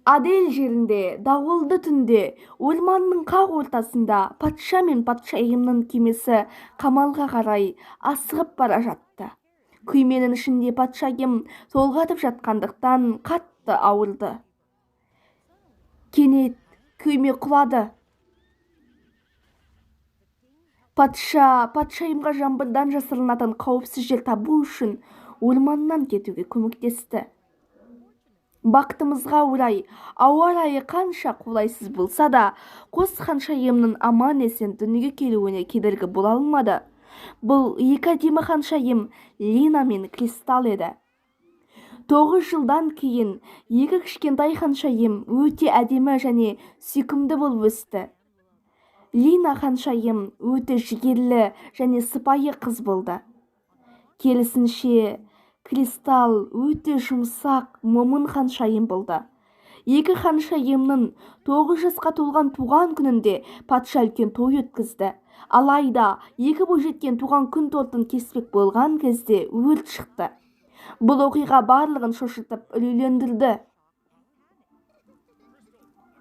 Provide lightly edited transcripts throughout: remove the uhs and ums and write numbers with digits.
Адель жерінде дауылды түнде орманның қақ ортасында патша мен патшайымның кемесі қамалға қарай асығып бара жатты. Күйменің ішінде патшайым толғатып жатқандықтан қатты ауырды. Кенет күйме құлады. Патша патшайымға жаңбырдан жасырынатын қауіпсіз жер табу үшін орманнан кетуге көмектесті. Бақытымызға орай, ауа райы қанша қолайсыз болса да, қос ханшайымның аман-есен дүниеге келуіне кедергі бола алмады. Бұл екі әдемі ханшайым Лина мен Кристалл еді. 9 жылдан кейін екі кішкентай ханшайым өте әдемі және сүйкімді болып өсті. Лина ханшайым өте жігерлі және сыпайы қыз болды. Керісінше, Кристалл өте жұмсақ, момын ханшайым болды. Екі ханшайымның 9 жасқа толған туған күнінде патша үлкен той өткізді. Алайда екі бойжеткен туған күн тортын кеспек болған кезде өрт шықты. Бұл оқиға барлығын шошытып үрейлендірді.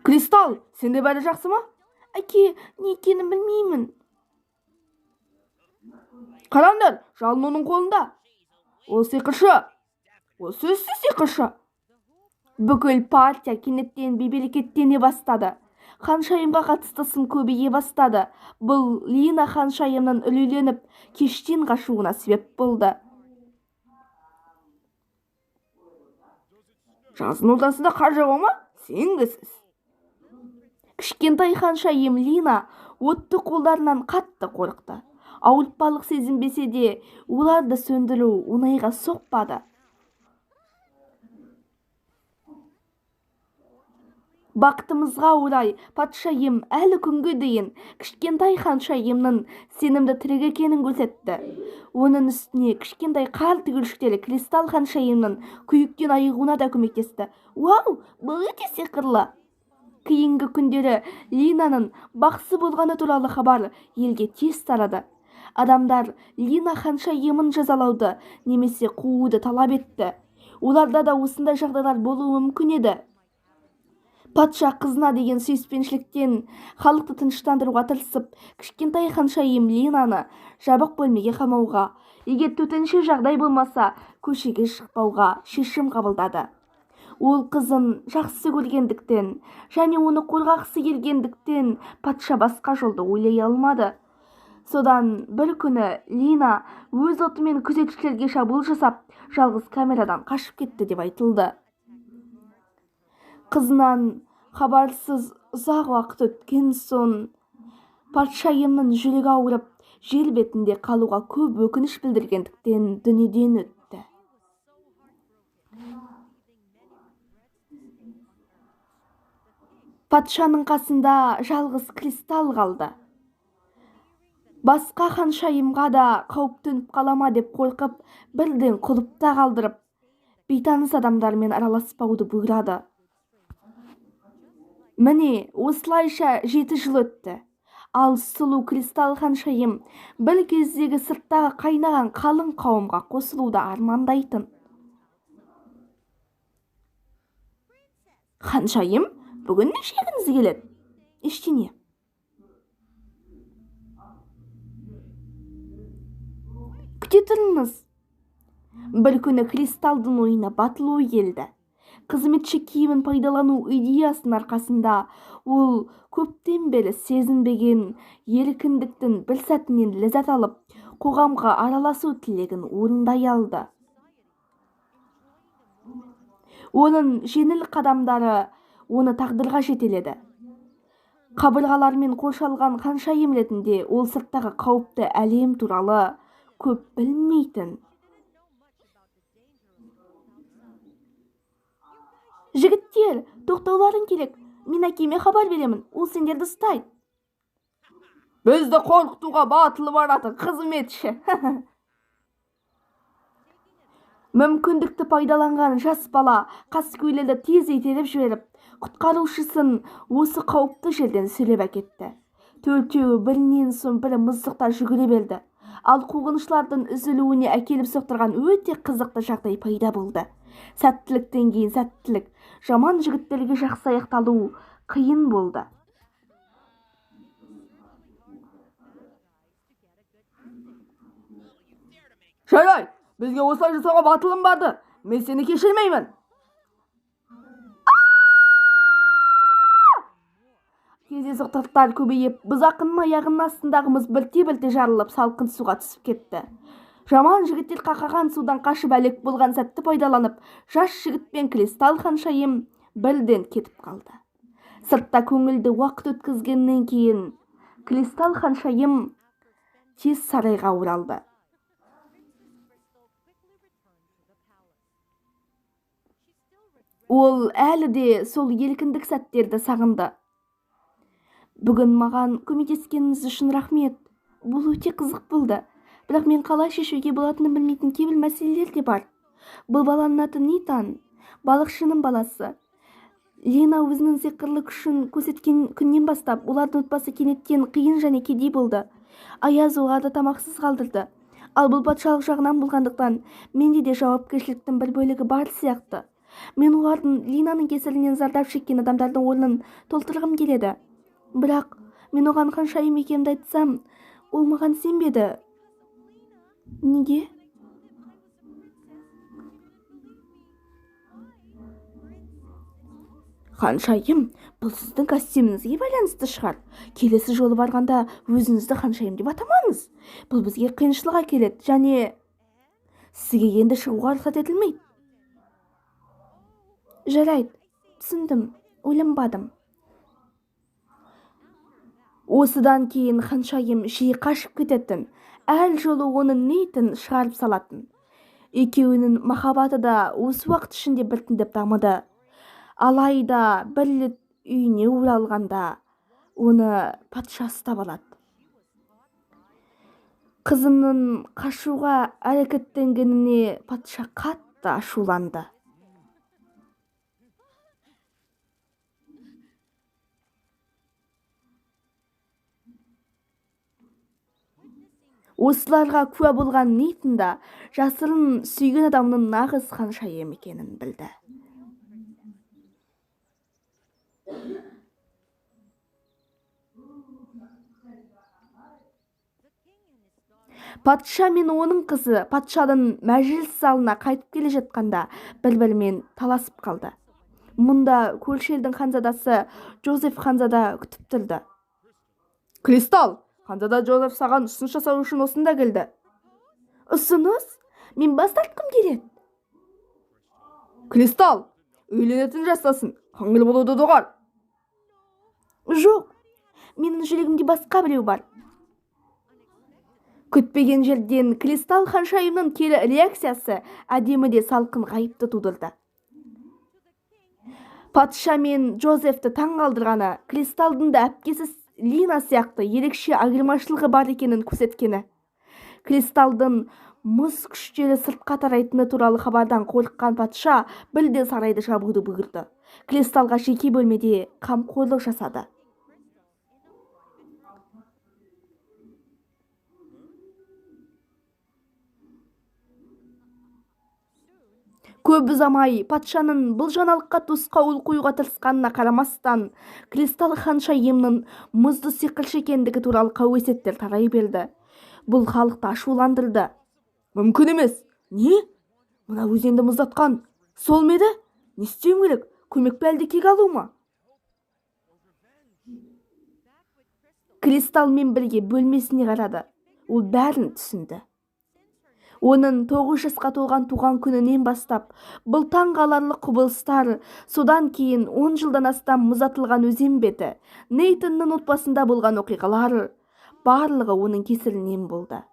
Кристалл, сенде бәрі жақсы ма? Әке, не екенін білмеймін. Қараңдар, жалын оның қолында. Ол сиқыршы. Ол сөзсіз сиқыршы. Бүкіл партия кенеттен бейберекеттене бастады. Ханшайымға қатысты сын көбейе бастады. Бұл Лина ханшайымның үрейленіп, кештен қашуына себеп болды. Жаздың ортасында қар жауа ма? Сенгісіз. Кішкентай ханшайым Лина отты қолдарынан қатты қорықты. Ауыртпалық сезінбесе де, оларды сөндіру оңайға соқпады. Бақытымызға орай, патшайым әлі күнге дейін кішкентай ханшайымның сенімді тірегі екенін көрсетті. Оның үстіне кішкентай қар түгіршіктері Кристалл ханшайымның күйіктен айығуына да көмектесті. Уау, бұл өте сиқырлы! Кейінгі күндері Линаның бақсы болғаны туралы хабар елге тез тарады. Адамдар Лина ханшайымын жазалауды немесе қууды талап етті. Оларда да осындай жағдайлар болуы мүмкін еді. Патша қызына деген сүйіспеншіліктен халықты тыныштандыруға тырысып, кішкентай ханшайым Линаны жабық бөлмеге қамауға, егер төтенше жағдай болмаса, көшеге шықпауға шешім қабылдады. Ол қызын жақсы көргендіктен және оны қорғағысы келгендіктен патша басқа жолды ойлай алмады. Содан бір күні Лина өз отымен күзетшілерге шабуыл жасап, жалғыз камерадан қашып кетті деп айтылды. Қызынан хабарсыз ұзақ уақыт өткен соң, патшайымның жүрегі ауырып, жер бетінде қалуға көп өкініш білдіргендіктен дүниеден өтті. Патшаның қасында жалғыз Кристалл қалды. Басқа ханшайымға да қауіп төніп қала ма деп қорқып, бірден құлыпта қалдырып, бейтаныс адамдармен араласпауды бұйырады. Міне, осылайша 7 жыл өтті. Ал сұлу Кристалл ханшайым бір кездегі сырттағы қайнаған қалың қауымға қосылуды армандайтын. Ханшайым, бүгін не жегіңіз келеді? Ештеңе. Күте тұрыңыз. Бір күні Кристалдың ойына батыл ой келді. Қызметші киімін пайдалану идеясының арқасында ол көптен бері сезінбеген еркіндіктің бір сәтінен ләззат алып, қоғамға араласу тілегін орындай алды. Оның жеңіл қадамдары оны тағдырға жетеледі. Қабырғалармен қоршалған ханшайым ретінде ол сырттағы қауіпті әлем туралы көп білмейтін. Жігіттер, тоқтауларың керек. Мен әкеме хабар беремін, ол сендерді ұстайды. Бізді қорқытуға батылы баратын қызметші. Мүмкіндікті пайдаланған жас бала қаскөйлерді тез итеріп жіберіп, құтқарушысын осы қауіпті жерден сүйреп әкетті. Төртеуі бірінен соң бірі мұздықта жүгіре берді. Ал қуғыншылардың үзілуіне әкеліп соқтырған өте қызықты жағдай пайда болды. Сәттіліктен кейін сәттілік, жаман жігіттерге жақсы аяқталу қиын болды. Жарайды, бізге осылай жасауға батылың барды. Мен сені кешірмеймін. Кездейсоқтықтар көбейіп, бұзақының аяғының астындағы мұз бірте-бірте жарылып, салқын суға түсіп кетті. Жаман жігіттер қақаған судан қашып әлек болған сәтті пайдаланып, жас жігіт пен Кристалл ханшайым бірден кетіп қалды. Сыртта көңілді уақыт өткізгеннен кейін Кристалл ханшайым тез сарайға оралды. Ол әлі де сол еркіндік сәттерді сағынды. Бүгін маған көмектескеніңіз үшін рахмет. Бұл өте қызық болды. Бірақ мен қалай шешуге болатынын білмейтін кейбір мәселелер де бар. Бұл баланың аты Нейтан, балықшының баласы. Лина өзінің сиқырлы күшін көрсеткен күннен бастап, олардың отбасы кенеттен қиын және кедей болды. Аяз оларды тамақсыз қалдырды. Ал бұл патшалық жағынан болғандықтан, менде де жауапкершіліктің бір бөлігі бар сияқты. Мен олардың Линаның кесірінен зардап шеккен адамдардың орнын толтырғым келеді. Бірақ мен оған ханшайым екенімді айтсам, ол маған сенбеді. Неге? Ханшайым, бұл сіздің костюміңізге байланысты шығар. Келесі жолы барғанда өзіңізді ханшайым деп атамаңыз. Бұл бізге қиыншылық әкеледі және сізге енді шығуға рұқсат етілмейді. Жарайды, түсіндім, ойланбадым. Осыдан кейін ханшайым жиі қашып кететін, әр жолы оны Нейтан шығарып салатын. Екеуінің махаббаты да осы уақыт ішінде біртіндеп дамыды. Алайда бір рет үйіне оралғанда оны патша ұстап алады. Қызының қашуға әрекеттенгеніне патша қатты ашуланды. Осыларға куә болған Нейтан да жасырын сүйген адамының нағыз ханшайым екенін білді. Патша мен оның қызы патшаның мәжіліс залына қайтып келе жатқанда бір-бірімен таласып қалды. Мұнда көрші елдің ханзадасы Джозеф ханзада күтіп тұрды. Кристалл, ханзада Джозеф саған ұсыныс жасау үшін осында келді. Ұсыныс? Мен бас тартқым келеді. Кристалл, үйленетін жастасың, қыңыр болуды доғар. Жоқ, менің жүрегімде басқа біреу бар. Күтпеген жерден Кристалл ханшайымның кері реакциясы әдемі де салқын ғайыпты тудырды. Патша мен Джозефті таң қалдырғаны Кристалдың да әпкесі Лина сияқты ерекше айырмашылығы бар екенін көрсеткені. Кристалдың мұз күштері сыртқа тарайтыны туралы хабардан қорыққан патша бірден сарайды жабуды бұйырды. Кристалға жеке бөлмеде қамқорлық жасады. Көп ұзамай патшаның бұл жаңалыққа тосқауыл қоюға тырысқанына қарамастан, Кристалл ханшайымның мұзды сиқыршы екендігі туралы қауесеттер тарай берді. Бұл халықты ашуландырды. Мүмкін емес. Не? Мына өзенді мұздатқан сол ма еді? Не істеуім керек? Көмек пе әлде кек алу ма? Кристалмен бірге бөлмесіне қарады. Ол бәрін түсінді. Оның 9 жасқа толған туған күнінен бастап, бұл таңғаларлық құбылыстар, содан кейін 10 жылдан астам мұздатылған өзен беті, Нейтанның отбасында болған оқиғалар, барлығы оның кесірінен болды.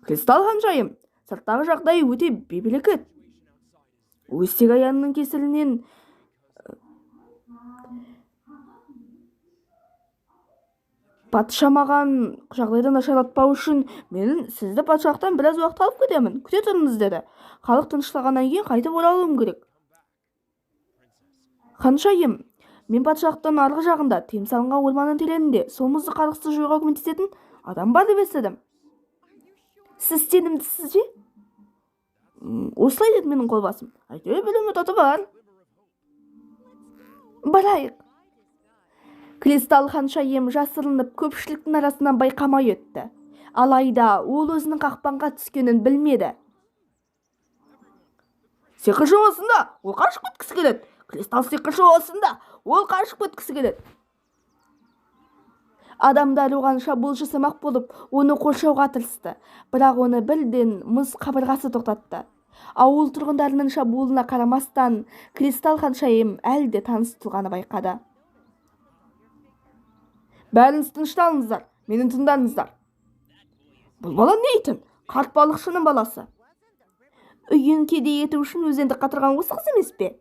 Кристалл ханшайым, сырттағы жағдай өте бейбелекет. Өстек аянының кесірінен патша маған жағдайды нашарлатпау үшін мен сізді патшалықтан біраз уақыт алып кетемін, күте тұрыңыз деді. Халық тынышталғаннан кейін қайтып оралуым керек. Ханшайым, Мен патшалықтың арғы жағында, тыйым салынған орманның тереңінде сол мұзды қарғысты жоюға көмектесетін адам бар деп естідім. Сіз сенімдісіз бе? Осылай деді менің қолбасым. Әйтеуір бір үміт оты бар. Барайық. Кристалл ханшайым жасырынып көпшіліктің арасынан байқамай өтті. Алайда ол өзінің қақпанға түскенін білмеді. Сиқыршы осында, ол қашып кеткісі келеді. Кристалл сиқыршы осында, ол қашып кеткісі келеді. Адамдар оған шабуыл жасамақ болып, оны қоршауға тырысты. Бірақ оны бірден мұз қабырғасы тоқтатты. Ауыл тұрғындарының шабуылына қарамастан, Кристалл ханшайым әлі де таныс тұлғаны байқады. Бәріңіз тынышталыңыздар, мені тыңдаңыздар. Бұл бала Нейтан, қарт балықшының баласы. Үйін кедей ету үшін өзенді қатырған осы қыз емес пе?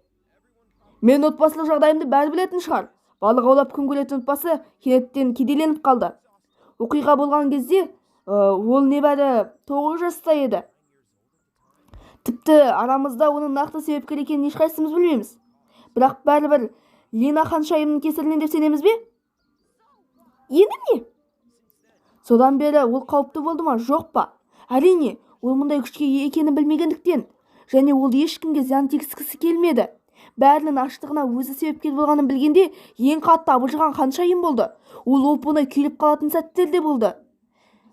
Мен отбасылық жағдайымды бәрі білетін шығар. Балық аулап күн көретін отбасы кенеттен кедейленіп қалды. Оқиға болған кезде ол небәрі 9 жаста еді. Тіпті арамызда оның нақты себепкер екенін ешқайсымыз білмейміз. Бірақ бәрібір Лина ханшайымның кесірінен деп сенеміз бе? Енді не? Содан бері ол қауіпті болды ма, жоқ па? Әрине, ол мұндай күшке ие екенін білмегендіктен және ол ешкімге зиян тигізгісі келмеді. Бәрінің аштығына өзі себепкер болғанын білгенде ең қатты абыржыған ханшайым болды. Ол оп-оңай күйреп қалатын сәттер де болды.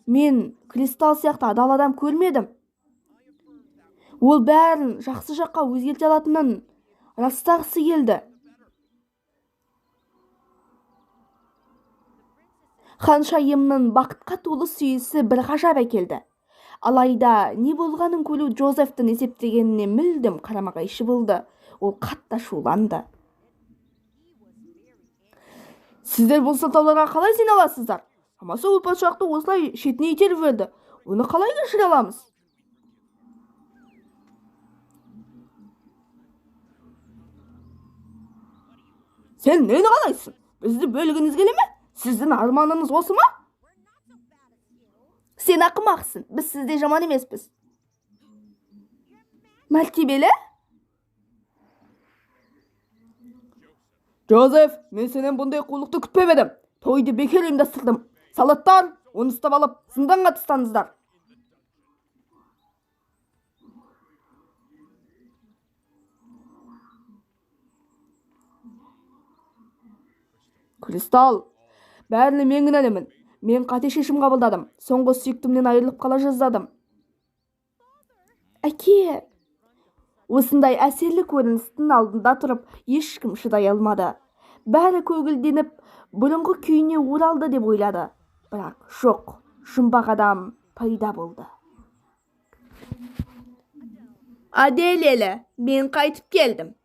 Мен Кристалл сияқты адал адам көрмедім. Ол бәрін жақсы жаққа өзгерте алатынын растағысы келді. Ханшайымның бақытқа толы сүйісі бір ғажап әкелді. Алайда не болғанын көру Джозефтің есептегеніне мүлдем қарама-қайшы болды. Ол қатты ашуланды. Сіздер бұл сылтауларға қалай сене аласыздар? Шамасы ол патшалықты осылай шетіне итеріп жіберді. Оны қалай кешіре аламыз? Сен нені қалайсың? Бізді бөлгіңіз келе ме? Сіздің арманыңыз осы ма? Сен ақымақсың, біз сізде жаман емеспіз. Мәртебелі? Джозеф, мен сенен бұндай қулықты күтпеп едім. Тойды бекер ұйымдастырдым. Солдаттар, оны ұстап алып, зынданға тастаңыздар. Кристалл, бәріне мен кінәлімін. Мен қате шешім қабылдадым. Соңғы сүйіктімнен айырылып қала жаздадым. Әке! Осындай әсерлі көріністің алдында тұрып, ешкім шыдай алмады. Бәрі көгілденіп, бұрынғы күйіне оралды деп ойлады. Бірақ жоқ, жұмбақ адам пайда болды. Аделелі, мен қайтып келдім.